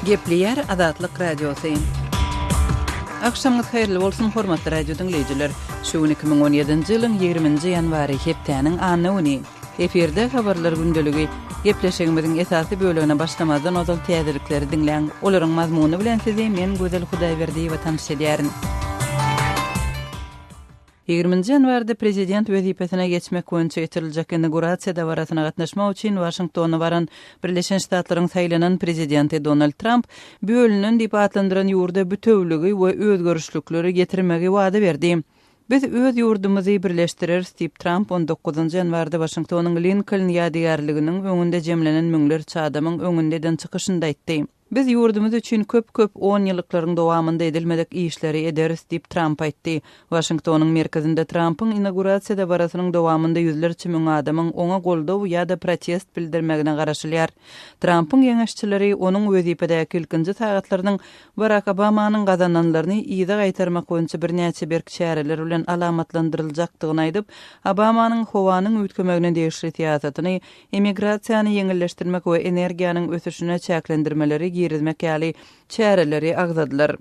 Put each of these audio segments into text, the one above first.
Gepleýär Azatlyk Radiosy. Agşamyňyz haýyrly bolsun, hormatly radio diňleýjiler! Şu gün 2017-nji ýylyň 20-nji ýanwary, hepdäniň anna güni. Efirde Habarlar gündeligi. Gepleşigimiziň esasy bölegine başlamazdan ozal täzelikleri diňläň. Olaryň mazmuny bilen sizi men Gözel Hudaýberdiýewa tanyş edýärin. Ýigriminji ýanwarda prezident wezipesine geçmek boýunça geçiriljek inagurasiýa dabarasyna gatnaşmak üçin Waşingtona baran Birleşen Ştatlaryň saýlanan prezidenti Donald Tramp bölünen diýip atlandyran ýurda bütewüligi we özgerişlikleri getirmegi wada berdi. Biz öz ýurdumyzy birleşdireris diýip, Tramp on dokuzynjy ýanwarda Waşingtonyň Linkoln ýadygärliginiň öňünde jemlenen müňlerçe adamyň öňünde eden çykyşynda aýtdy. Biz ýurdumyz üçin köp-köp onýyllyklaryň dowamynda edilmedik işleri ederis diýip, Tramp aýtdy. Waşingtonyň merkezinde Trampyň inagurasiýa dabarasynyň dowamynda ýüzlerçe müň adamyň oňa goldaw ýa-da protest bildirmegine garaşylýar. Trampyň geňeşçileri onuň wezipedäki ilkinji sagatlarynyň Barak Obamanyň gazananlaryny yza gaýtarmak boýunça birnäçe berk çäreler bilen alamatlandyryljakdygyny aýdyp, Obamanyň howanyň üýtgemegine degişli syýasatyny, emigrasiýany ýeňilleşdirmek we energiýanyň ösüşine çäklendirmeleri girizmek ýaly çäreleri agzadylar.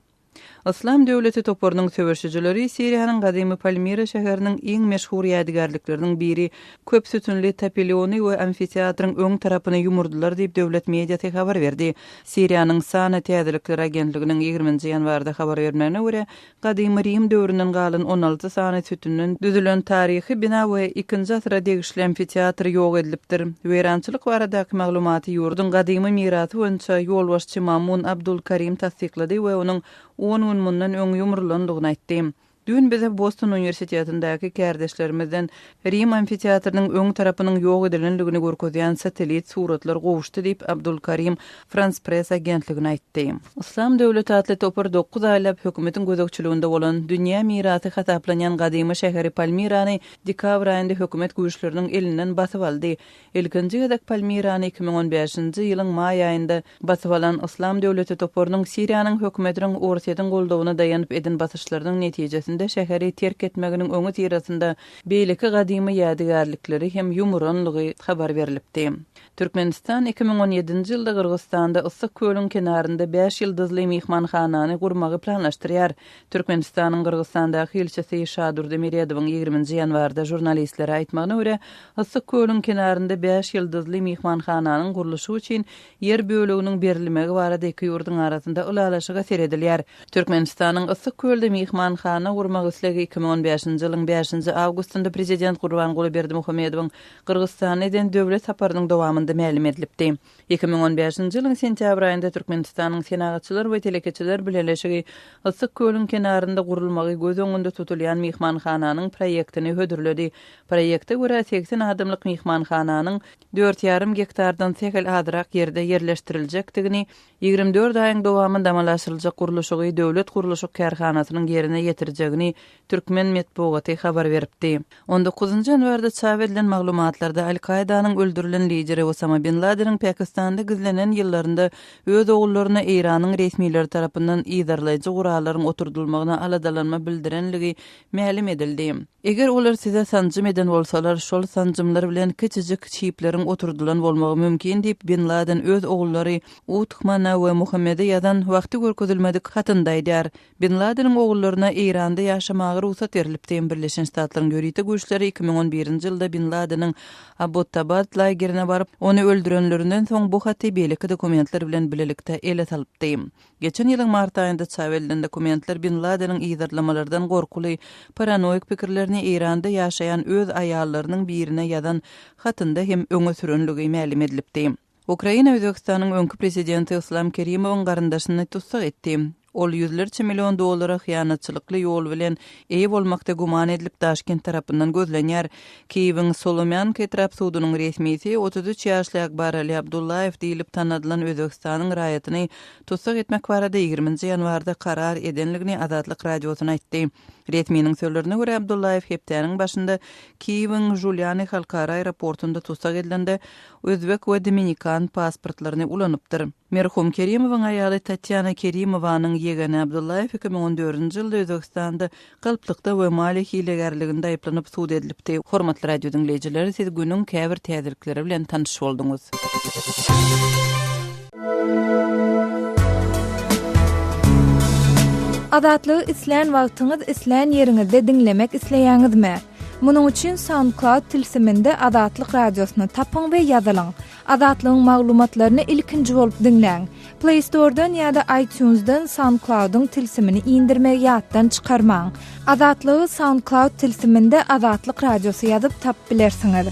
Yslam döwleti toparynyň söweşijileri Siriýanyň gadymy Palmira şäheriniň iň meşhur ýadygärlikleriniň biri köp sütünli tapeliony we amfiteatryň öň tarapyny ýumurdylar diýip, döwlet mediasy habar berdi. Siriýanyň SANA täzelikler agentliginiň ýigriminji ýanwarda habar bermegine görä, gadymy Rim döwründen galan 16 sany sütünden düzülen taryhy bina we ikinji asyra degişli amfiteatr ýok edilipdir. Weýrançylyk baradaky maglumaty ýurduň gadymy mirasy boýunça ýolbaşçy Mamun Abdul Karim tassyklady we onuň on gün mundan öň ýumrulandygyny aýtdy. Düýn bize Boston uniwersitetindäki kärdeşlerimizden Rim amfiteatrynyň öň tarapynyň ýok edilendigini görkezýän satellit suratlar gowuşdy diýip, Abdul Karim Frans Press agentligine aýtdy. Yslam döwleti atly topar dokuz aýlap hökümetiň gözegçiliginde bolan, dünýä mirasy hasaplanýan gadymy şäheri Palmirany dekabr aýynda hökümet güýçleriniň elinden basyp aldy. Ilkinji gezek Palmirany 2015-nji ýylyň maý aýynda basyp alan Yslam döwleti toparynyň Siriýanyň hökümetiniň Orsýetiň goldawyna daýanyp eden basyşlarynyň netijesinde şäheri terk etmeginiň öňüsyrasynda beýleki gadymy ýadygärlikleri hem ýumuranlygy habar berlipdi. Türkmenistan 2017-nji ýylda Gyrgyzystanda Yssyk kölüň kenarynda bäş ýyldyzly myhmanhanany gurmagy planlaşdyrýar. Türkmenistanyň Gyrgyzystandaky ilçisi Şadurdy Meredowyň ýigriminji ýanwarda žurnalistlere aýtmagyna görä, Yssyk kölüň kenarynda bäş ýyldyzly myhmanhananyň gurluşygy üçin ýer böleginiň berilmegi barada iki ýurduň arasynda ylalaşyga seredilýär. Türkmenistanyň Yssyk kölde myhmanhana gurmak islegi 2015-nji ýylyň bäşinji awgustynda prezident Gurbanguly Berdimuhamedowyň Gyrgyzystana eden döwlet saparynyň dowamynda mälim edilipdi. 2015-nji ýylyň sentýabr aýynda Türkmenistanyň Senagatçylar we telekeçiler bileleşigi Yssyk kölüň kenarynda gurulmagy göz öňünde tutulýan myhmanhananyň proýektini hödürledi. Proýekte görä, 80 adamlyk myhmanhananyň dört ýarym gektardan sähel azrak ýerde ýerleşdiriljekdigini, 24 aýyň dowamynda amala aşyryljak gurluşygy döwlet gurluşyk kärhanasynyň ýerine ýetirjegini türkmen metbugaty habar beripdi. On dokuzynjy ýanwarda çap edilen maglumatlarda Al-Kaýdanyň öldürilen lideri Osama bin Ladeniň Pakistanda gizlenen ýyllarynda öz ogullaryna Eýranyň resmileri tarapyndan yzarlaýjy gurallaryň oturdylmagyna aladalanma bildirenligi mälim edildi. Eger olar size sanjym eden bolsalar, şol sanjymlar bilen kiçijik çipleriň oturdylan bolmagy mümkin diýip, bin Laden öz ogullary Uthmana we Muhammede ýazan wagty görkezilmedik hatynda aýdýar. Bin Ladeniň ogullaryna Eýranda ýaşamaga rugsat berlipdi. Birleşen Ştatlaryň ýörite güýçleri 2011-nji ýylda Bin Ladeniň Abbottabad lagerine baryp, ony öldürenlerinden soň bu haty beýleki dokumentler bilen bilelikde ele salypdy. Geçen ýylyň mart aýynda çap edilen dokumentler Bin Ladeniň yzarlamalardan gorkuly paranoik pikirlerini Eýranda ýaşaýan öz aýallarynyň birine ýazan hatynda hem öňe sürenligi mälim edilipdi. Ukraina Özbegistanyň öňki prezidenti Yslam Kerimowyň garyndaşyny tussag etdi. Ol ýüzlerçe million dollara hyýanatçylykly ýol bilen eýe bolmakda güman edilip, Daşkent tarapyndan gözlenýär. Kiýewiň Solomýanka etrap sudunyň resmisi 33 ýaşly Akbarali Abdullaýew diýlip tanadylan Özbegistanyň raýatyny tussag etmek barada ýigriminji ýanwarda karar edenligini Azatlyk Radiosyna aýtdy. Resminiň sözlerine görä, Abdullaýew hepdäniň başynda Kiýewiň Žulýany halkara aeroportunda tussag edilende, özbek we dominikan pasportlaryny ulanypdyr. Merhum Kerimowyň aýaly Tatýana Kerimowanyň ýegeni Abdullaýew 2014-nji ýylda Özbegistanda galplykda we maliýe hilegärliginde aýyplanyp sud edilipdi. Hormatly radio diňleýjiler, siz günüň käbir täzelikleri bilen tanyş bolduňyz. Azatlygy islän wagtyňyz, islän ýeriňizde diňlemek isleýäňizmi? Munuň üçin SoundCloud tilsiminde Azatlyk Radiosyny tapyň we ýazylyň. Azatlygyň maglumatlaryny ilkinji bolup diňläň. Play Store-dan ýa-da iTunes-dan SoundCloud-yň tilsimini indirmegi ýatdan çykarmaň. Azatlygy SoundCloud tilsiminde Azatlyk Radiosy ýazyp tapyp bilersiňiz.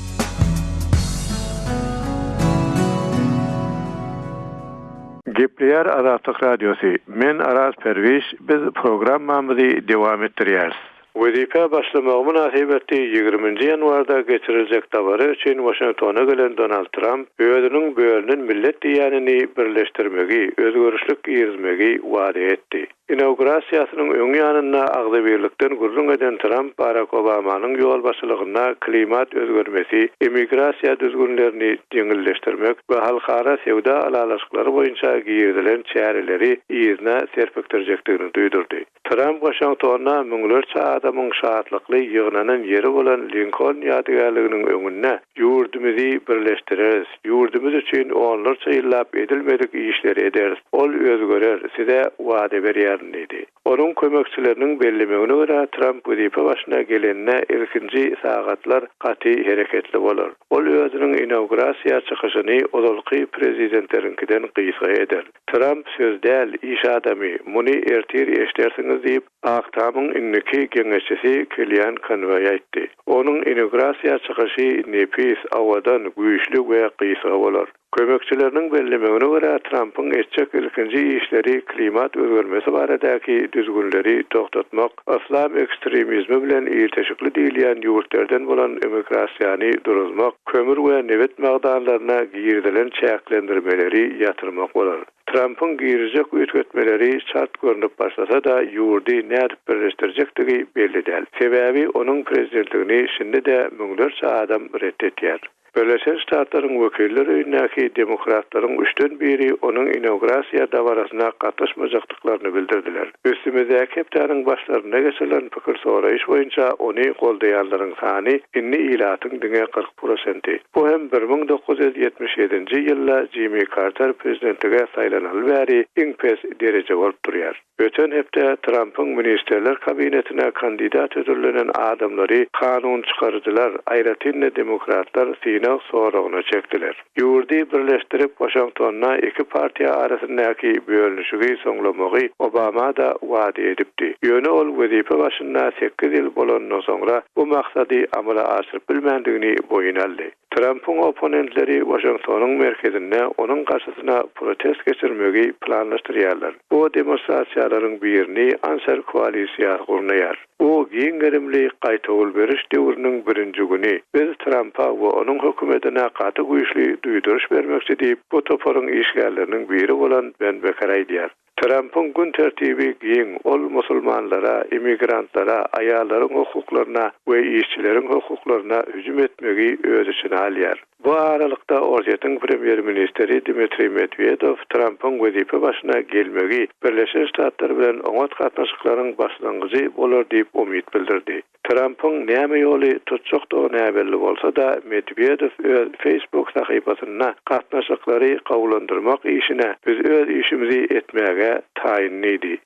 Gepleýär Azatlyk Radiosy, Men Araz Perwiş, biz programmamyzy dowam etdirýäris. Wezipä başlamagy mynasybetli ýigriminji ýanwarda geçiriljek dabara üçin Waşingtona gelen Donald Tramp özüniň bölünen millet diýýänini birleşdirmegi, özgerişlik girizmegi wada etdi. Inaugurasiýasynyň öň ýanynda agzybirlikden gürrüň eden Tramp Barak Obamanyň ýolbaşçylygynda klimat özgermesi, immigrasiýa düzgünlerini ýeňilleşdirmek we halkara söwda ylalaşyklary boýunça girizilen çäreleri yzyna serpikdirjekdigini duýdurdy. Tramp Waşingtonda müňlerçe adamyň şatlykly ýygnanan ýeri bolan Linkoln ýadygärliginiň öňünde Ýurdumyzy birleşdireris, ýurdumyz üçin onlarça ýyllap edilmedik işleri ederis, ol özgerer, size wada berýärin diýdi. Onuň kömekçileriniň bellemegine görä, Tramp wezipe başyna gelende ilkinji sagatlar gaty hereketli bolar. Ol özüniň inaugurasiýa çykyşyny ozalky prezidentleriňkiden gysga eder. Tramp söz däl, iş adamy, muny ertir eşidersiňiz diýip, Ak Tamyň indiki geňeşçisi Kellýan Konweý aýtdy. Onuň inaugurasiýa çykyşy nepis, owadan, güýçli we gysga bolar. Kömekçileriniň bellemegine görä, Trampyň etjek ilkinji işleri klimat özgermesi baradaky düzgünleri togtatmak, yslam ekstremizmi bilen ilteşikli diýilýän ýurtlardan bolan immigrasiýany duruzmak, kömür we nebit magdanlaryna girizilen çäklendirmeleri ýatyrmak bolar. Trampyň girizjek üýtgetmeleri çalt görnüp başlasa-da, ýurdy nädip birleşdirjekdigi belli däl. Sebäbi onuň prezidentligini şindi-de müňlerçe adam ret etýär. Birleşen Ştatlaryň Wekiller öýündäki demokratlaryň üçden biri onuň inaugurasiýa dabarasyna gatnaşmajakdyklaryny bildirdiler. Üstümizdäki hepdäniň başlarynda geçirilen pikir soraýyş boýunça ony goldaýanlaryň sany indi ilatyň diňe 40 prosenti. Bu hem 1977-nji ýylda Jimmi Karter prezidentlige saýlanaly bäri iň pes dereje bolup durýar. Öten hepde Trampyň Ministrler Kabinetine kandidat hödürlenen adamlary kanun çykaryjylar, aýratyn-da demokratlar synag soragyna çekdiler. Ýurdy birleşdirip, Waşingtonda iki partiýa arasyndaky bölünişigi soňlamagy Obama-da wada edipdi. Ýöne ol wezipe başynda sekiz ýyl bolanyndan soňra bu maksady amala aşyryp bilmändigini boýun aldy. Trampyň opponentleri Waşingtonyň merkezinde onuň garşysyna protest geçirmegi planlaşdyrýarlar. Bu demonstrasiýalaryň birini Answer koalisiýasy gurnaýar. Bu giň gerimli gaýtawul beriş döwrüniň birinji güni. Biz Trampa we onuň hökümetine gaty güýçli duýduryş bermekçi diýip, bu toparyň işgärleriniň biri bolan Ben Beker aýdýar. Trampyň gün tertibi giň, ol musulmanlara, immigrantlara, aýallaryň hukuklaryna we işçileriň hukuklaryna hüjüm etmegi öz içine alýar. Bu aralykda, Orsýetiň premýer-ministri Dmitriý Medwedew Trampyň wezipe başyna gelmegi Birleşen Ştatlar bilen oňat gatnaşyklaryň başlangyjy bolar diýip umyt bildirdi. Trampyň näme ýoly tutjakdygy näbelli bolsa-da, Medwedew öz Facebook sahypasynda gatnaşyklary gowulandyrmak işine biz öz işimizi etmäge taýyn diýdi.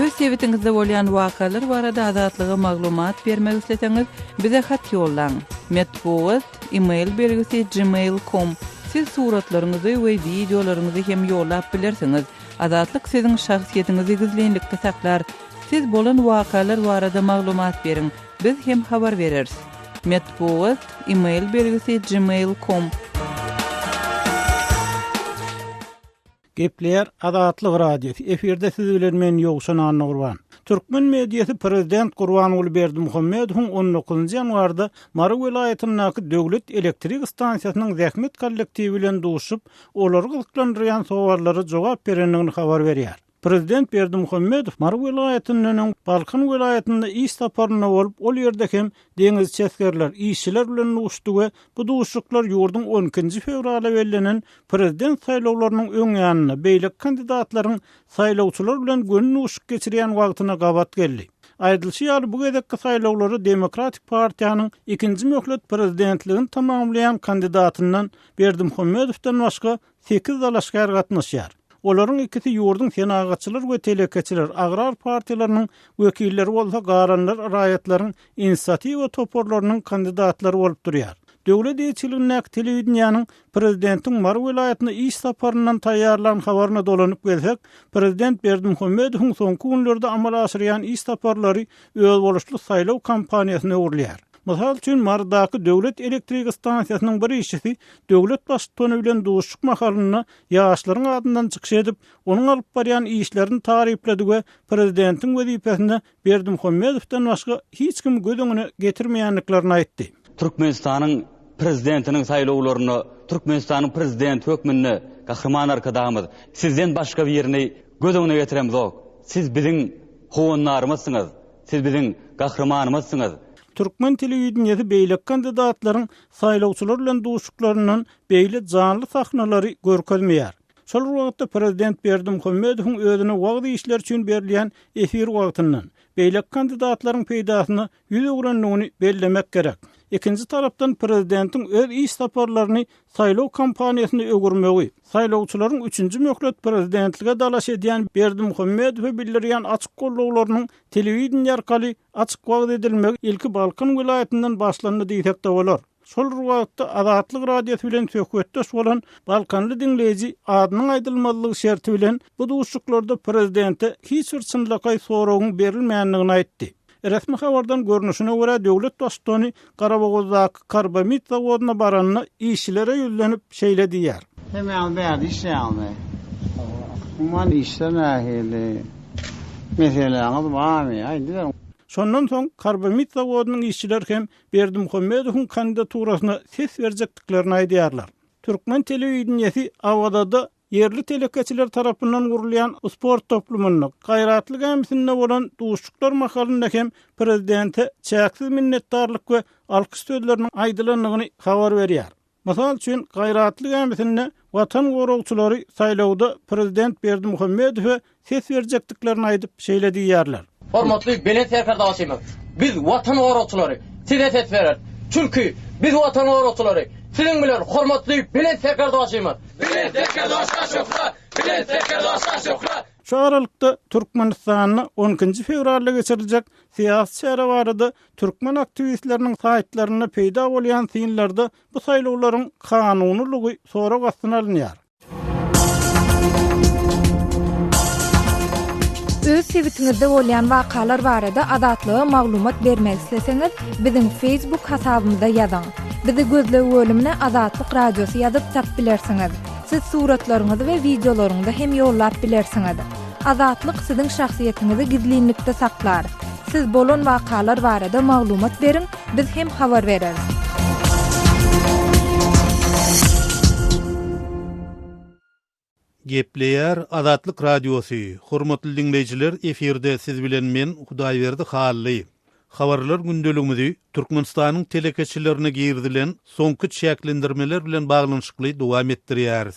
Öz sebitiňizde bolýan wakalar barada Azatlyga maglumat bermek isleseňiz, bize hat ýollaň. Metbugat, e-mail belgisi gmail com. Siz suratlaryňyzy we wideolaryňyzy hem ýollap bilersiňiz. Azatlyk siziň şahsyýetiňizi gizlinlikde saklar. Siz bolan wakalar barada maglumat beriň, biz hem habar bereris. Metbugat, e-mail belgisi gmail com. Gepleýär Azatlyk Radiosy, efirde siz bilen men Ýowşan Annagurban. Türkmen mediasy prezident Gurbanguly Berdimuhamedowyň on dokuzynjy ýanwarda Mary welaýatyndaky döwlet elektrik stansiýasynyň zähmet kollektiwi bilen duşup, olary gyzyklandyrýan sowallara jogap berendigini habar berýär. Prezident Berdimuhamedow Mary welaýatyndan öň Balkan welaýatynda iş saparynda bolup, ol ýerde hem deňizçi esgerler, işçiler bilen duşdy we bu duşuşyklar ýurduň on ikinji fewrala bellenen prezident saýlawlarynyň öň ýanynda, beýleki kandidatlaryň saýlawçylar bilen göni duşuşyk geçirýän wagtyna gabat geldi. Aýdylyşy ýaly, bu gezekki saýlawlara Demokratik partiýanyň ikinji möhlet prezidentligini tamamlaýan kandidatyndan Berdimuhamedowdan başga sekiz dalaşgär gatnaşýar. Olaryň ikisi ýurduň Senagatçylar we telekeçiler, Agrar partiýalarynyň wekilleri bolsa, galanlar raýatlaryň inisiatiwa toparlarynyň kandidatlary bolup durýar. Döwlet eýeçiligindäki telewideniýäniň prezidentiň Mary welaýatyna iş saparyndan taýýarlan habaryna dolanyp gelsek, prezident Berdimuhamedowyň soňky günlerde amala aşyrýan iş saparlary özboluşly saýlaw kampaniýasyna öwrülýär. Mysal üçin, Marydaky döwlet elektrik stansiýasynyň bir işçisi döwlet baştutany bilen duşuşyk mahalynda ýaşlaryň adyndan çykyş edip, onuň alyp barýan işlerini taryplady we prezidentiň wezipesinde Berdimuhamedowdan başga hiç kimi göz öňüne getirmeýändiklerini aýtdy. Türkmenistanyň Prezidentiniň saýlawlarynda Türkmenistanyň Prezidenti hökmünde Gahryman Arkadagymyz, Sizden başga birini göz öňüne getiremzok. Siz biziň howandarymyzsyňyz. Siz biziň gahrymanymyzsyňyz. Türkmen telewideniýesi beýleki kandidatlaryň saýlawçylar bilen duşuşyklaryndan beýle janly sahnalary görkezmeýär. Şol bir wagtda prezident Berdimuhamedowyň özüne wagyz işleri üçin berilýän efir wagtyndan, beýleki kandidatlaryň peýdasyna ýüz öwrendigini bellemek gerek. Ikinji tarapdan prezidentiň öz iş saparlaryny saýlaw kampaniýasyna öwürmegi, saýlawçylaryň üçünji möhlet prezidentlige dalaş edýän Berdimuhamedowa bildirýän açyk gollawlarynyň telewideniýe arkaly açyk wagyz edilmegi ilki Balkan welaýatyndan başlandy diýsek-de bolar. Şol bir wagtda Azatlyk Radiosy bilen söhbetdeş bolan balkanly diňleýji adynyň aýdylmazlygy şerti bilen bu duşuşyklarda prezidente hiç bir çynlakaý soragyň berilmändigini aýtdy. Resmi habardan görnüşine görä, döwlet baştutany Garabogazdaky karbamid zawodyna baranda işçilere ýüzlenip, şeýle diýýär. Hemmäňiz bärde işleýäňizmi? Umuman işler nähili? Meseläňiz barmy? Aýdyberiň. Şondan soň karbamid zawodynyň işçileri hem Berdimuhamedowyň kandidaturasyna ses berjekdiklerini aýdýarlar. Türkmen telewideniýesi Awazada ýerli telekeçiler tarapyndan gurulýan sport toplumynda, Gaýratly gämisinde bolan duşuşyklar mahalynda hem prezidente çäksiz minnetdarlyk we alkyş sözleriniň aýdylandygyny habar berýär. Mysal üçin, Gaýratly gämisinde Watan goragçylary saýlawda prezident Berdimuhamedowa ses berjekdiklerini aýdyp, şeýle diýýärler. Hormatly Belent Serkerdebaşymyz, biz Watan goragçylary Size ses bereris. Çünki biz Watan goragçylary Siziň bilen hormatly Belent Serkerdebaşymyz! Belent Serkerdebaşa şöhrat! Belent Serkerdebaşa şöhrat! Şu aralykda, Türkmenistanda on ikinji fewralda geçiriljek syýasy çäre barada türkmen aktiwistleriniň saýtlarynda peýda bolýan synlarda bu saýlawlaryň kanunylygy sorag astyna alynýar. Öz sebitiňizde bolýan wakalar barada Azatlyga maglumat bermek isleseňiz, biziň Facebook hasabymyza ýazyň. Bizi gözleg bölümine Azatlyk Radiosy ýazyp tap bilersiňiz. Siz suratlaryňyzy we wideolaryňyzy hem ýollap bilersiňiz. Azatlyk siziň şahsyýetiňizi gizlinlikde saklar. Siz bolan wakalar barada maglumat beriň, biz hem habar bereris. Gepleýär Azatlyk Radiosy, Hormatly diňleýjiler efirde siz bilen men Hudaýberdi Hally. Habarlar gündeligimizi Türkmenistanyň telekeçilerine girizilen soňky çäklendirmeler bilen baglanyşykly dowam etdirýäris.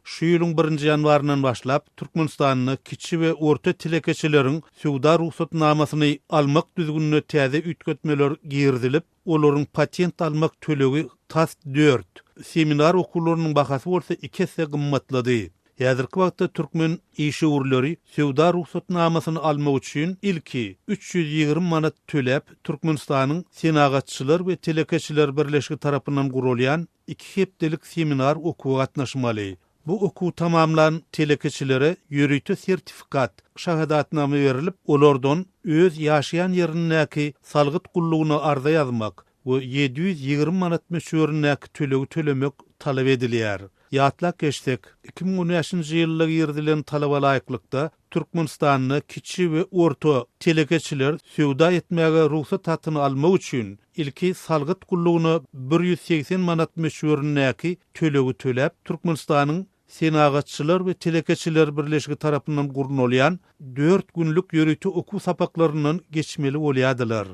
Şu ýylyň birinji ýanwaryndan başlap Türkmenistanda kiçi we orta telekeçileriň söwda rugsatnamasyny almak düzgünine täze üýtgetmeler girizilip, olaryň patent almak tölegi tas dört, seminar okuwlarynyň bahasy bolsa iki esse gymmatlady. Häzirki wagtda türkmen işewürleri söwda rugsatnamasyny almak üçin ilki 320 manat töläp, Türkmenistanyň Senagatçylar we telekeçiler birleşigi tarapyndan guralýan iki hepdelik seminar okuwa gatnaşmaly. Bu okuwy tamamlan telekeçilere ýörite sertifikat, şahadatnama berlip, olardan öz ýaşaýan ýerindäki salgyt gullugyna arza ýazmak we 720 manat möçberindäki tölegi tölemek talap edilýär. Ýatlap geçsek, 2015-nji ýylda girizilen talaba laýyklykda, Türkmenistanda kiçi we orta telekeçiler söwda etmäge rugsat hatyny almak üçin ilki salgyt gullugyna 180 manat möçberindäki tölegi töläp, Türkmenistanyň Senagatçylar we telekeçiler birleşigi tarapyndan gurnalýan dört günlük ýörite okuw sapaklaryndan geçmeli bolýardylar.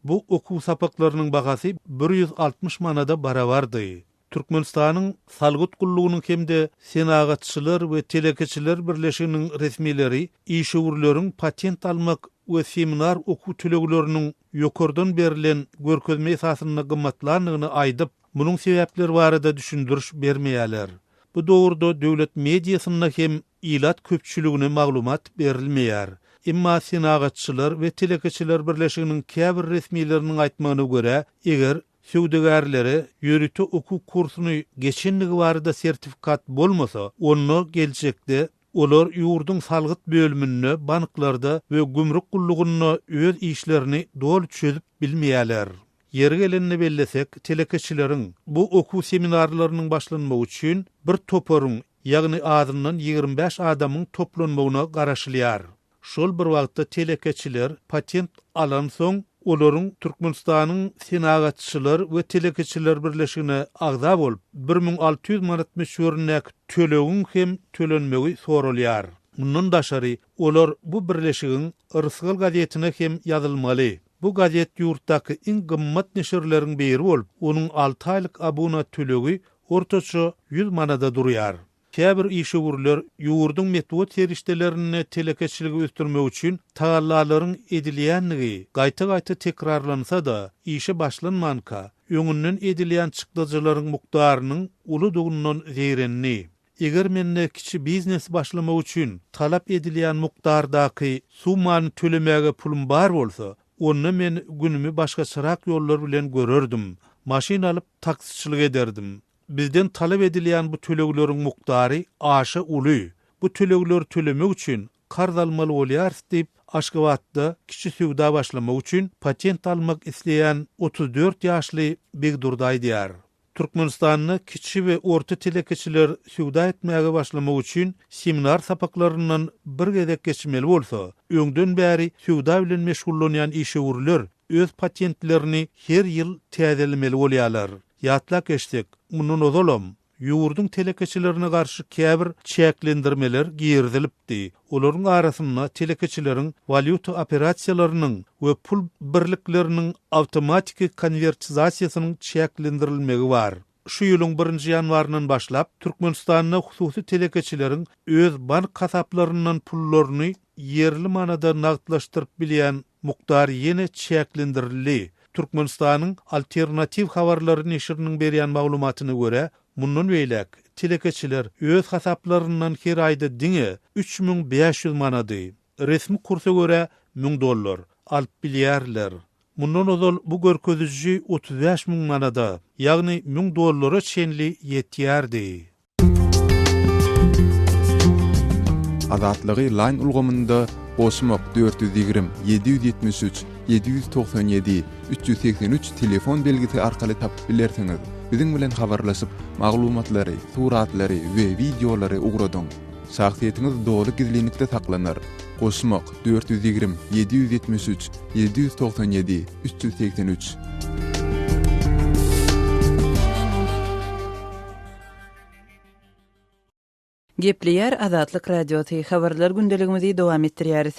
Bu okuw sapaklarynyň bahasy 160 manada barabardy. Türkmenistanyň Salgyt gullugynyň hem-de Senagatçylar we telekeçiler birleşiginiň resmileri işewürleriň patent almak we seminar okuw tölegleriniň ýokardan berlen görkezme esasynda gymmatlandygyny aýdyp, munuň sebäpleri barada düşündiriş bermeýärler. Bu dogruda döwlet mediasynda hem. ilat köpçüligine maglumat berilmeýär. Emma Senagatçylar we telekeçiler birleşiginiň käbir resmileriniň aýtmagyna görä, eger söwdagärlere ýörite okuw kursuny geçendigi barada sertifikat bolmasa, onda geljekde olar ýurduň salgyt bölüminde, banklarda we gümrük gullugynda öz işlerini doly çözüp bilmeýärler. Ýeri gelende bellesek, telekeçileriň bu okuw seminarlarynyň başlanmagy üçin bir toparyň, ýagny azyndan 25 adamyň toplanmagyna garaşylýar. Şol bir wagtda telekeçiler patent alansoň, olaryň Türkmenistanyň Senagatçylar we telekeçiler birleşigine agza bolup, 1600 manat möçberindäki tölegiň hem tölenmegi soralýar. Mundan daşary, olar bu birleşigiň Rysgal gazetine hem ýazylmaly. Bu gazet ýurtdaky iň gymmat neşirleriň biri bolup, onuň alty aýlyk abuna tölegi ortaça ýüz manada durýar. Käbir işewürler ýurduň metbugat serişdelerinde telekeçiligi ösdürmek üçin tagallalaryň edilýändigi gaýta-gaýta tekrarlansa-da, işe başlanmanka, öňünden edilýän çykdajylaryň mukdarynyň uludygyndan zeýrendi. Eger mende kiçi biznes başlamak üçin talap edilýän mukdardaky summany tölemäge pulum bar bolsa, onda men günümi başgaçarak ýollar bilen görerdim. Maşyn alyp, taksiçilik ederdim. Bizden talap edilýän bu tölegleriň mukdary aşa uly. Bu tölegleri tölemek üçin karz almaly bolýarys diýip, Aşgabatda kiçi söwda başlamak üçin patent almak isleýän 34 ýaşly Begdurdy aýdýar. Türkmenistanda kiçi we orta telekeçiler söwda etmäge başlamak üçin seminar sapaklaryndan bir gezek geçmeli bolsa, öňden bäri söwda bilen meşgullanýan işewürler öz patentlerini her ýyl täzelemeli bolýarlar. Ýatlap geçsek, mundan ozalam, ýurduň telekeçilerine garşy käbir çäklendirmeler girizilipdi. Olaryň arasynda telekeçileriň walýuta operasiýalarynyň we pul birlikleriniň awtomatiki konwertizasiýasynyň çäklendirilmegi bar. Şu ýylyň birinji ýanwaryndan başlap, Türkmenistanda hususy telekeçileriň öz bank hasaplaryndan pullaryny ýerli manada nagtlaşdyryp bilýän mukdar ýene çäklendirildi. Türkmenistanyň Alternatiw habarlary neşiriniň berýän maglumatyna görä, mundan beýläk telekeçiler öz hasaplaryndan her aýda diňe 3500 manady, resmi kursa görä 1000 dollar, alyp bilýärler. Mundan ozal bu görkeziji 35 müň manada, ýagny 1000 dollara çenli ýetýärdi. Azatlygy Line ulgamynda goşmak 420 773 797 383 telefon belgisi arkaly tapyp bilersiňiz. Biziň bilen habarlaşyp, maglumatlary, suratlary we wideolary ugradyň. Şahsyýetiňiz doly gizlinlikde saklanar. Goşmak 420 773 797 383. Gepleýär Azatlyk Radiosy, Habarlar gündeligimizi dowam etdirýäris.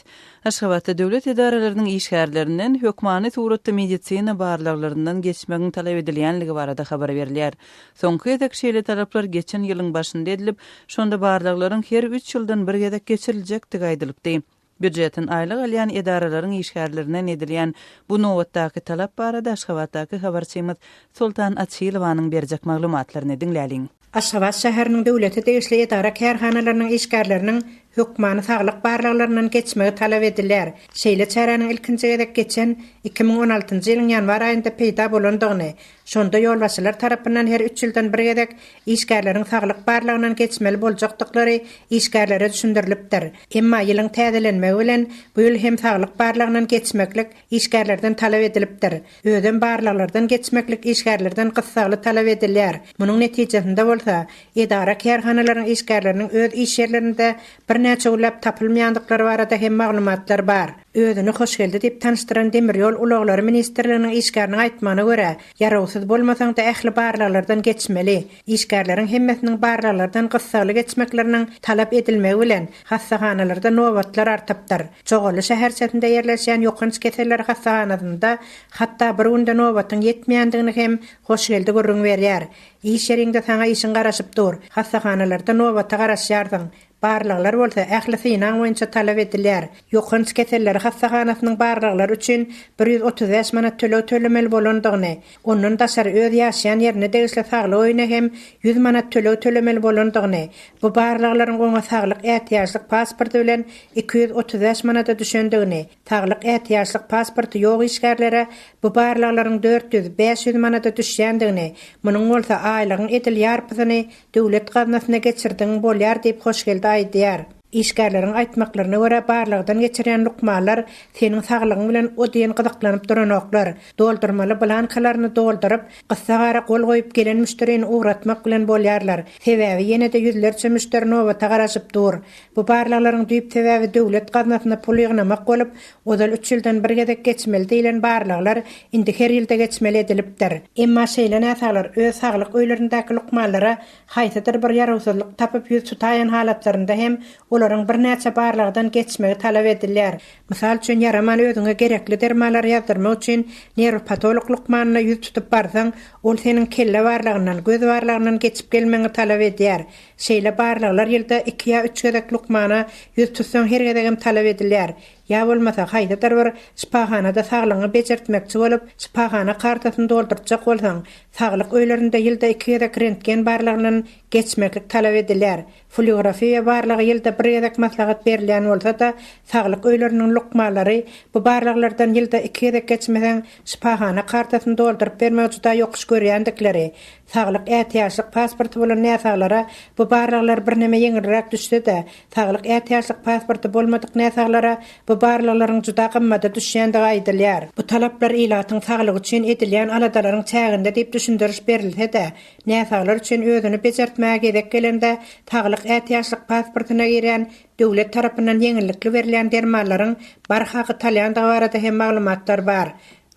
Aşgabatda döwlet edaralarynyň işgärlerinden hökmany suratda medisina barlaglaryndan geçmegiň talap edilýänligi barada habar berilýär. Soňky gezek şeýle talaplar geçen ýylyň başynda edilip, şonda barlaglaryň her üç ýyldan bir gezek geçiriljekdigi aýdylypdy. Býujetden aýlyk alýan edaralaryň işgärlerinden edilýän bu nobatdaky talap barada Aşgabatdaky habarçymyz Soltan Açylowanyň berjek maglumatlaryny diňläliň. Aşgabat şäheriniň döwlete degişli edara-kärhanalarynyň işgärleriniň hökmany saglyk barlaglaryndan geçmegi talap edilýär. Şeýle çäräniň ilkinji gezek geçen 2016-njy ýylyň ýanwar aýynda peýda bolandygyny, şonda ýolbaşçylar tarapyndan her üç ýyldan bir gezek işgärleriň saglyk barlagyndan geçmeli boljakdyklary işgärlere düşündirilipdir. Emma ýylyň täzelenmegi bilen bu ýyl hem saglyk barlagyndan geçmeklik işgärlerden talap edilipdir. Özem barlaglardan geçmeklik işgärlerden gyssagly talap edilýär. Munuň netijesinde bolsa, edara-kärhanalaryň işgärleriniň öz iş ýerlerinde birnäçe günläp tapylmaýandyklary barada hem maglumatlar bar. Özüni Hoşgeldi diýip tanyşdyran Demir ýol ulaglary ministrliginiň işgäriniň aýtmagyna görä, ýarawsyz bolmasaň-da ähli barlaglardan geçmeli. Işgärleriň hemmesiniň barlaglardan gyssagly geçmekleriniň talap edilmegi bilen, hassahanalarda nobatlar artypdyr. Jogally şäherçesinde ýerleşýän ýokanç keseller hassahanasynda hatda bir günde nobatyň ýetmeýändigini hem Hoşgeldi gürrüň berýär. Iş ýeriňde saňa işiň garaşyp dur. Hassahanalarda nobata garaşýarsyň. Barlaglar bolsa ähli synag boýunça talap edilýär. Ýokanç keselleri hassahanasynyň barlaglary üçin 135 manat töleg tölemeli bolandygyny, ondan daşary öz ýaşaýan ýerine degişli saglyk öýüne hem 100 manat töleg tölemeli bolandygyny, bu barlaglaryň oňa saglyk ätiýaçlyk pasporty bilen 235 manada düşendigini, saglyk ätiýaçlyk pasporty ýok işgärlere bu barlaglaryň 400, 500 manada düşýändigini, munuň bolsa aýlygyň edil ýarpysyny döwlet gaznasyna geçirdigiň bolýar diýip Hoşgeldi aýdýar. Işgärleriň aýtmaklaryna görä, barlagdan geçirýän lukmanlar seniň saglygyň bilen o diýen gyzyklanyp duranoklar. Doldurmaly blankalaryny dolduryp, gyssagara gol goýup gelen müşderini ugratmak bilen bolýarlar. Sebäbi ýene-de ýüzlerçe müşderi nobata garaşyp dur. Bu barlaglaryň düýp sebäbi döwlet gaznasyna pul ýygnamak bolup, ozal üç ýyldan bir gezek geçmeli diýlen barlaglar indi her ýylda geçmeli edilipdir. Emma şeýle näsaglar öz saglyk öýlerindäki lukmanlara haýsydyr bir ýarawsyzlyk tapyp ýüz tutaýan halatlarynda hem olaryň birnäçe barlagdan geçmegi talap edilýär. Mysal üçin, ýaraman özüňe gerekli dermanlary ýazdyrmak üçin nerwopatolog lukmanyna ýüz tutup barsaň, ol seniň kelle barlagyndan, göz barlagyndan geçip gelmegiňi talap edýär. Şeýle barlaglar ýylda iki ýa üç gezek lukmana ýüz tutsaň her gezegem talap edilýär. Ýa bolmasa haýsydyr bir şypahanada saglygyňy bejertmekçi bolup, şypahana kartasyny doldurtjak bolsaň, saglyk öýlerinde ýylda iki gezek rentgen barlagyndan geçmeklik talap edilýär. Flýuografiýa barlagy ýylda bir gezek maslahat berilýän bolsa-da, saglyk öýleriniň lukmanlary bu barlaglardan ýylda iki gezek geçmeseň, şypahana kartasyny dolduryp bermegi juda ýokuş görýändikleri, Saglyk ätiýaçlyk pasporty bolan näsaglara bu barlaglar birneme ýeňilräk düşse-de, saglyk ätiýaçlyk pasporty bolmadyk näsaglara bu barlaglaryň juda gymmada düşýändigi aýdylýar. Bu talaplar ilatyň saglygy üçin edilýän aladalaryň çäginde diýip düşündiriş berilse-de, näsaglar üçin özüni bejertmäge gezek gelende saglyk ätiýaçlyk pasportyna girýän döwlet tarapyndan ýeňillikli berilýän dermanlaryň barha gytalýandygy barada hem maglumatlar bar.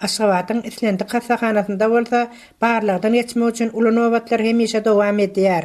Aşgabadyň islendik hassahanasynda bolsa barlagdan geçmek üçin uly nobatlar hemişe dowam edýär.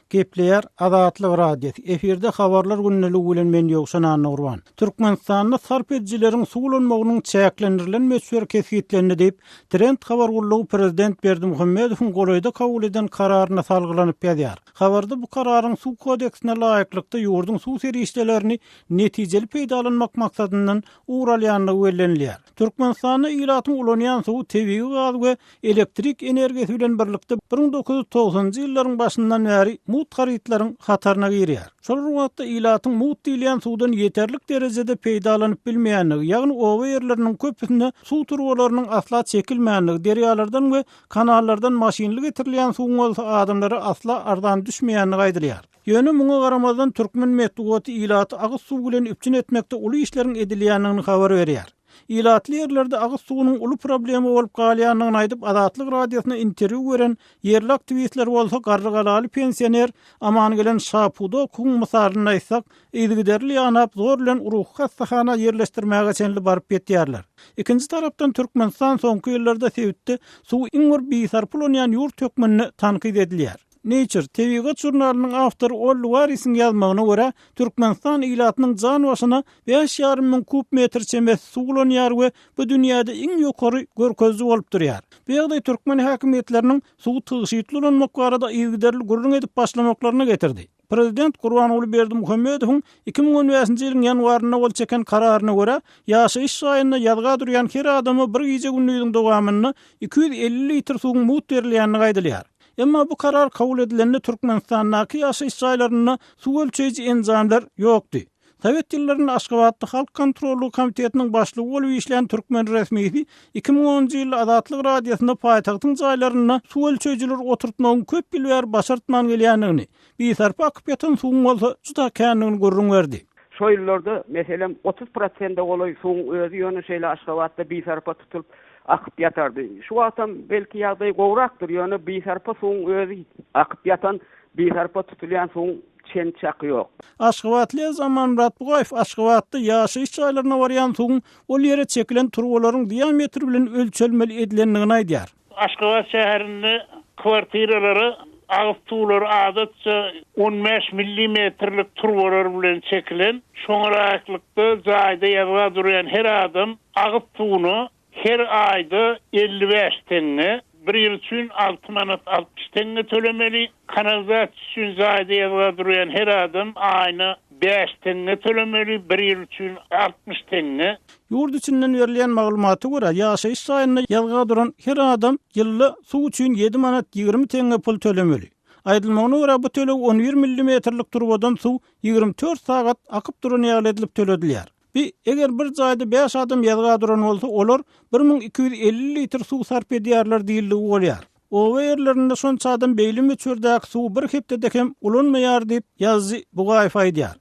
Gepleýär Azatlyk Radiosy, efirde Habarlar gündeligi bilen men Ýowşan Annagurban. Türkmenistanda sarp edijileriň suw ulanmagynyň çäklendirilen möçberi kesgitlendi diýip, Trend habar gullugy prezident Berdimuhamedowyň golaýda kabul eden kararyna salgylanyp ýazýar. Habarda bu kararyň Suw kodeksine laýyklykda ýurduň suw serişdelerini netijeli peýdalanmak maksadyndan ugur alýandygy bellenilýär. Türkmenistanda ilatyň ulanýan suwy tebigy gaz we elektrik energiýasy bilen birlikde 1990-njy ýyllaryň başyndan bäri mugt harytlaryň hataryna girýär. Şol bir wagtda ilatyň mugt diýilýän suwdan ýeterlik derejede peýdalanyp bilmeýändigi, ýagny oba ýerleriniň köpüsinde suw turbalarynyň asla çekilmändigi, derýalardan we kanallardan maşynly getirilýän suwuň bolsa adamlara asla arzan düşmeýändigi aýdylýar. Ýöne muňa garamazdan türkmen metbugaty ilaty agyz suwy bilen üpjün etmekde uly işleriň edilýändigini habar berýär. Ilatly ýerlerde agyz suwunyň uly problema bolup galýandygyny aýdyp Azatlyk Radiosyna interwýu beren ýerli aktiwistler bolsa garrygalaly pensioner Amangelen Şapudokowyň mysalynda aýtsak, yzygiderli ýanap zor bilen ruhy hassahana ýerleşdirmäge çenli baryp ýetýärler. Ikinji tarapdan Türkmenistan soňky ýyllarda sebitde suwy iň bir bisarpa ulanýan ýurt hökmünde tankyt edilýär. Nature, Tebigat žurnalynyň awtory Olli Warisiň ýazmagyna görä, Türkmenistan ilatynyň jan başyna 5,5 müň kub metr çemesi suw ulanýar we bu dünýäde iň ýokary görkeziji bolup durýar. Bu ýagdaý türkmen häkimiýetleriniň suwy tygşytly ulanmak barada yzygiderli gürrüň edip başlamaklaryna getirdi. Prezident Gurbanguly Berdimuhamedowyň 2015-nji ýylyň ýanwarynda gol çeken kararyna görä, ýaşaýyş jaýynda ýazga durýan her adama bir gije-gündiziň dowamynda 250 litr suwuň mugt berilýändigi aýdylýar. Emma bu karar kabul edilende Türkmenistandaky ýaşaýyş jaýlarynda suw ölçeýji enjamlar ýokdy. Sowet ýyllarynda Aşgabatda Halk kontrollygy komitetiniň başlygy bolup işlän türkmen resmisi 2010-njy ýylda Azatlyk Radiosynda paýtagtyň jaýlarynda suw ölçeýjileri oturtmagyň köp ýyl bäri başartman gelýändigini, bisarpa akyp ýatan suwuň bolsa juda kändigini gürrüň berdi. Şo ýyllarda, meselem, 30 prosente golaý suwuň özi ýöne şeýle Aşgabatda bisarpa tutulyp, akyp ýatardy. Şu wagtam belki ýagdaý gowrakdyr, ýöne bisarpa suwuň özi akyp ýatan, bisarpa tutulýan suwuň çen-çaky ýok. Aşgabatly Amanmyrat Bugaýew Aşgabatda ýaşaýyş jaýlaryna barýan suwuň ol ýere çekilen turbalaryň diametri bilen ölçelmeli edilendigini aýdýar. Aşgabat şäherinde kwartiralara agyz suwlary adatça 15 millimetrlik turbalar bilen çekilen. Şoňa laýyklykda jaýda ýazga durýan her adam agyz suwuna her aýda 55 teňňe. bir ýyl üçin 6 manat 60 teňňe tölemeli. Kanalizasiýa üçin jaýda ýazga durýan her adam aýyna 5 teňňe tölemeli, bir ýyl üçin 60 teňňe. Ýurt içinden berilýän maglumata görä, ýaşaýyş jaýynda ýazga duran her adam ýylda suw üçin 7 manat 20 teňňe pul tölemeli. Aýdylmagyna görä, bu töleg 11 millimetrlik turbadan suw 24 sagat akyp duran ýaly edilip töledilýär. Bi, eger bir jaýda bäş adam ýazga duran bolsa, olar 1250 litr suw sarp edýärler diýildigi bolýar. Oba ýerlerinde şonça adam beýle möçberdäki suwy bir hepdede hem ulanmaýar diýip, ýazyjy Bugaýew aýdýar.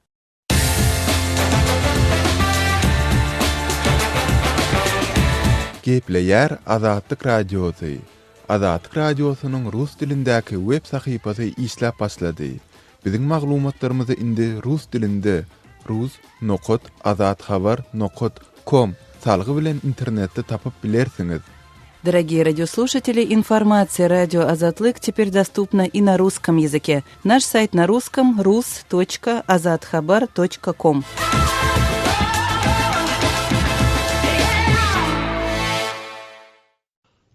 Gepleýär Azatlyk Radiosy, Azatlyk Radiosynyň rus dilindäki web sahypasy işläp başlady. Biziň maglumatlarymyzy indi rus dilinde rus nokat azathabar nokat kom salgy bilen internetde tapyp bilersiňiz. Дорогие радиослушатели, информация радио Азатлык теперь доступна и на русском языке. Наш сайт на русском rus.azathabar.com.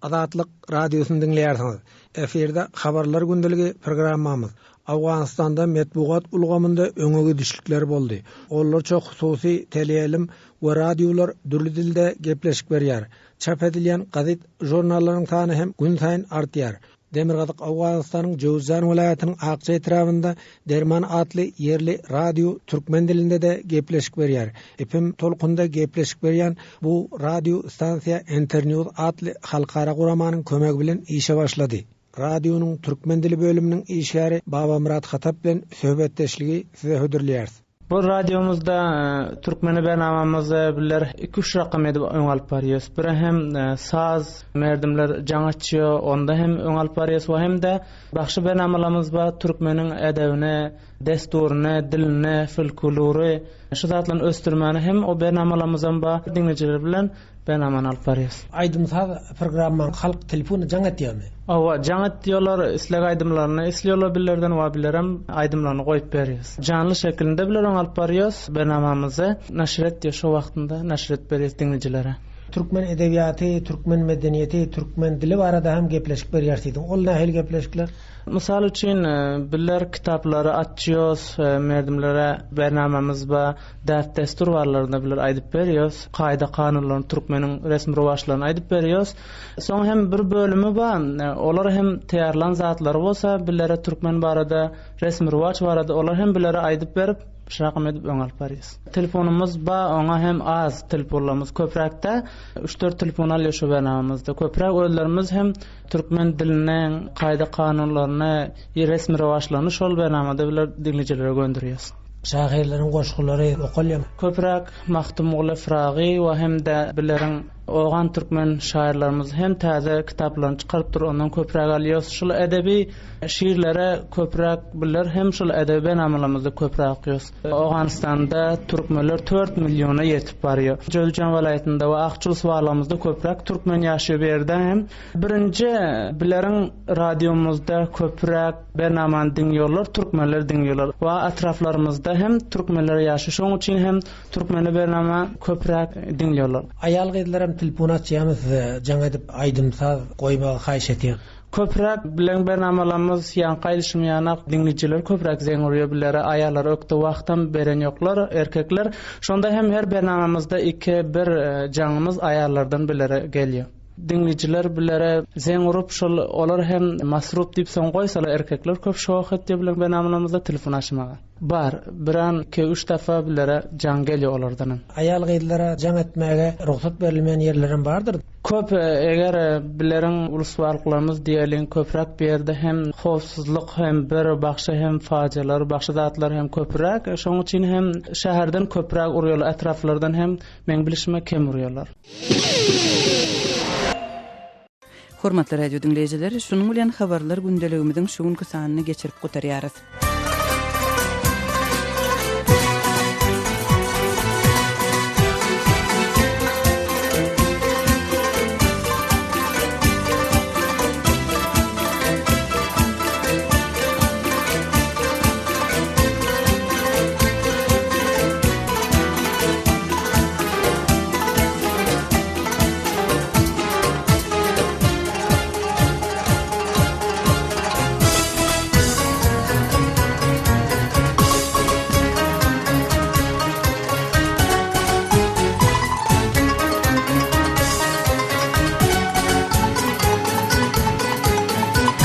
Azatlyk Radiosyny diňleýärsiňiz. Efirde Habarlar gündeligi programmamyz. Owganystanda metbugat ulgamynda öňe gidişlikler boldy. Onlarça hususy teleýaýlym we radiolar dürli dilde gepleşik berýär. Çap edilýän gazet-žurnallaryň sany hem günsaýyn artýar. Demirgazyk Owganystanyň Jöwüzjan welaýatynyň Akja etrabynda Derman atly ýerli radio türkmen dilinde-de gepleşik berýär. FM tolkunda gepleşik berýän bu radio stansiýa Internews atly halkara guramanyň kömegi bilen işe başlady. Radionyň türkmen dili bölüminiň işgäri Babamyrat Hatap bilen söhbetdeşligi size hödürleýäris. Bu radiomyzda türkmeni bernamamyzda bizler iki-üç rakam edip öňe alyp barýas. Biri hem saz, merdimler jaň açýar, onda hem öňe alyp barýas we hem-de bagşy bernamalarymyz bar, türkmeniň edebini, dessuryny, dilini, folklory, şu zatlaryny ösdürmäne hem o bernamalarymyzam bar. Diňleýjiler bilen Bernamany alyp barýas. Aýdym-saz programmaň halk telefony jaň etýärmi? Hawa, jaň etýärler, isleg aýdymlaryny isleýärler bizlerden we bizlerem aýdymlaryny goýup berýäs. Janly şekilinde bizler oňa alyp barýas bernamamyzy. Neşir etýär şo wagtynda neşir edip berýäs diňlejilere. Türkmen edebiýaty, türkmen medeniýeti, türkmen dili barada hem gepleşik berýäris diýdiň. Ol nähili gepleşikler? Mysal üçin, bizler kitaplary açýas, merdimlere bernamamyz bar. Däp-dessur barlaryny bizler aýdyp berýäs. Kaýda-kanunlaryny, türkmeniň resmi-rowaçlaryny aýdyp berýäs. Soň hem bir bölümi bar, olar hem taýýarlan zatlary bolsa, bizlere türkmen barada, resmi-rowaç barada olar hem bizlere aýdyp berip, şrakam edip öňe alyp barýas. Telefonymyz bar, oňa hem az telefonlarymyz köpräk-dä. Üç-dört telefon alýar şu bernamamyzda. Köpräk özlerimiz hem türkmen diliniň kaýda-kanunlaryny, resmi-rowaçlaryny şol bernamada bizler diňleýjilere gönderýäs. Şahyrlaryň goşgulary okalýar. Köpräk Magtymguly Fyragy we hem-de bileriň ogan türkmen şaýyrlarymyz hem täze kitaplaryny çykarypdyr, ondan köpräk alýarys. Şul edebi şiirlere köpräk biler hem şul edebi benamalarymyzda köpräk okýarys. Oganystanda türkmenler tört milliona ýetip barýar. Jöwüzjan welaýatynda we Akçulus barlygymyzda köpräk türkmen ýaşaýar bu ýerde hem. Birinji bileriň radiomyzda köpräk bernamany diňýorlar türkmenler diňýorlar we atraflarymyzda hem türkmenler ýaşaýar şoň üçin hem türkmeni bernama köpräk diňlýorlar. Aýal gyzlaram tilpun açýamy size jaň edip aýdym saz goýmagy haýyş etýän. Köpräk bileň bernamalarymyz ýaňky aýdyşym ýanak diňlijiler köpräk zeň urýar bilere aýallara ökde wagtam beren ýoklar erkekler şonda hem her bernamamyzda iki bir jaňymyz aýallardan bilere gelýär. Diňleýjiler bilere zeň urup şol olar hem masrup diýip soň goýsalar erkekler köp şoh etýär bilen benamlamyzda telefon açmaga. Bar biran iki üç defa bilere jaň gelýär olardanam. Aýal gyzlara jaň etmäge rugsat berilmeýän ýerlerem bardyr. Köp eger bileriň ulus-balyklarymyz diýeliň köpräk bu ýerde hem howpsuzlyk hem bir bagşy hem fajalar bagşy zatlar hem köpräk şoň üçin hem şäherden köpräk urýarlar etraplardan hem meň bilişime kem urýarlar. Hormatly radio diňleýjiler, şunuň bilen habarlar gündeligimiziň şu günki sanyny geçirip gutarýarys.